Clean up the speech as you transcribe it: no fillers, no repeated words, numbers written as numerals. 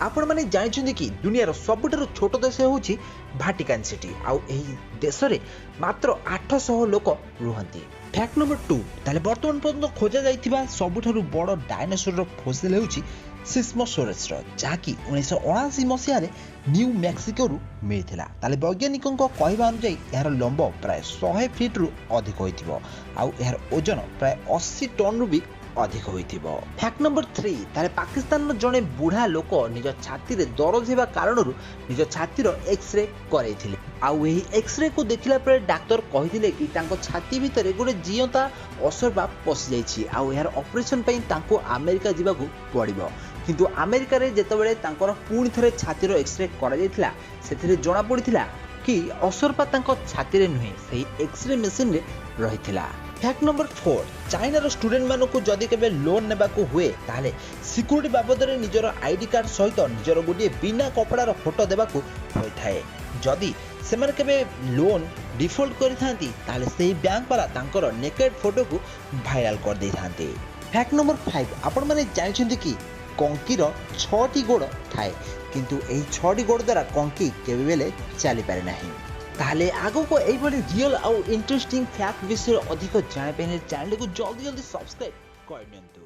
ଆପଣମାନେ ଜାଣିଛନ୍ତି କି, ଦୁନିଆର ସବୁଠାରୁ ଛୋଟ ଦେଶ ହେଉଛି ଭାଟିକାନ ସିଟି, ଆଉ ଏହି ଦେଶରେ ମାତ୍ର 800 ଲୋକ ରୁହନ୍ତି। ଫ୍ୟାକ୍ଟ ନମ୍ବର 2, ତାହେଲେ ବର୍ତ୍ତମାନ ପର୍ଯ୍ୟନ୍ତ ଖୋଜା ଯାଇଥିବା ସବୁଠାରୁ ବଡ଼ ଡାଇନୋସରର ଫସିଲ ହେଉଛି ସିସ୍ମୋସୋରସର, ଯାହାକି 1979 ମସିହାରେ ନ୍ୟୁ ମେକ୍ସିକୋରୁ ମିଳିଥିଲା। ତାହେଲେ ବୈଜ୍ଞାନିକଙ୍କ କହିବା ଅନୁଯାୟୀ ଏହାର ଲମ୍ବ ପ୍ରାୟ 100 ଫିଟ୍ରୁ ଅଧିକ ହୋଇଥିବ, ଆଉ ଏହାର ଓଜନ ପ୍ରାୟ 80 ଟନ୍ରୁ ବି ଅଧିକ ହୋଇଥିବ। ଫ୍ୟାକ୍ଟ ନମ୍ବର 3, ତାହେଲେ ପାକିସ୍ତାନର ଜଣେ ବୁଢ଼ା ଲୋକ ନିଜ ଛାତିରେ ଦରଜ ହେବା କାରଣରୁ ନିଜ ଛାତିର ଏକ୍ସରେ କରାଇଥିଲେ, ଆଉ ଏହି ଏକ୍ସରେକୁ ଦେଖିଲା ପରେ ଡାକ୍ତର କହିଥିଲେ କି ତାଙ୍କ ଛାତି ଭିତରେ ଗୋଟେ ଜିଅନ୍ତା ଅସରପା ପଶିଯାଇଛି, ଆଉ ଏହାର ଅପରେସନ୍ ପାଇଁ ତାଙ୍କୁ ଆମେରିକା ଯିବାକୁ ପଡ଼ିବ। କିନ୍ତୁ ଆମେରିକାରେ ଯେତେବେଳେ ତାଙ୍କର ପୁଣି ଥରେ ଛାତିର ଏକ୍ସରେ କରାଯାଇଥିଲା, ସେଥିରେ ଜଣାପଡ଼ିଥିଲା କି ଅସରପା ତାଙ୍କ ଛାତିରେ ନୁହେଁ, ସେହି ଏକ୍ସରେ ମେସିନରେ ରହିଥିଲା। ଫ୍ୟାକ୍ଟ ନମ୍ବର 4, ଚାଇନାର ଷ୍ଟୁଡେଣ୍ଟମାନଙ୍କୁ ଯଦି କେବେ ଲୋନ୍ ନେବାକୁ ହୁଏ, ତାହେଲେ ସିକ୍ୟୁରିଟି ବାବଦରେ ନିଜର I D card ସହିତ ନିଜର ଗୋଟିଏ ବିନା କପଡ଼ାର ଫଟୋ ଦେବାକୁ ହୋଇଥାଏ। ଯଦି ସେମାନେ କେବେ ଲୋନ୍ ଡିଫଲ୍ଟ କରିଥାନ୍ତି, ତାହେଲେ ସେହି ବ୍ୟାଙ୍କ ବାଲା ତାଙ୍କର ନେକେଡ୍ ଫଟୋକୁ ଭାଇରାଲ କରିଦେଇଥାନ୍ତି। ଫ୍ୟାକ୍ଟ ନମ୍ବର 5, ଆପଣମାନେ ଜାଣିଛନ୍ତି କି କଙ୍କିର 6ଟି ଗୋଡ଼ ଥାଏ, କିନ୍ତୁ ଏହି 6ଟି ଗୋଡ଼ ଦ୍ୱାରା କଙ୍କି କେବେ ବେଲେ ଚାଲିପାରେ ନାହିଁ। ତାହେଲେ ଆଗକୁ ଏଇଭଳି ରିଅଲ୍ ଆଉ ଇଣ୍ଟରେଷ୍ଟିଂ ଫ୍ୟାକ୍ଟ ବିଷୟରେ ଅଧିକ ଜାଣିବା ପାଇଁ ଚ୍ୟାନେଲକୁ ଜଲ୍ଦି ଜଲ୍ଦି ସବସ୍କ୍ରାଇବ୍ କରିନିଅନ୍ତୁ।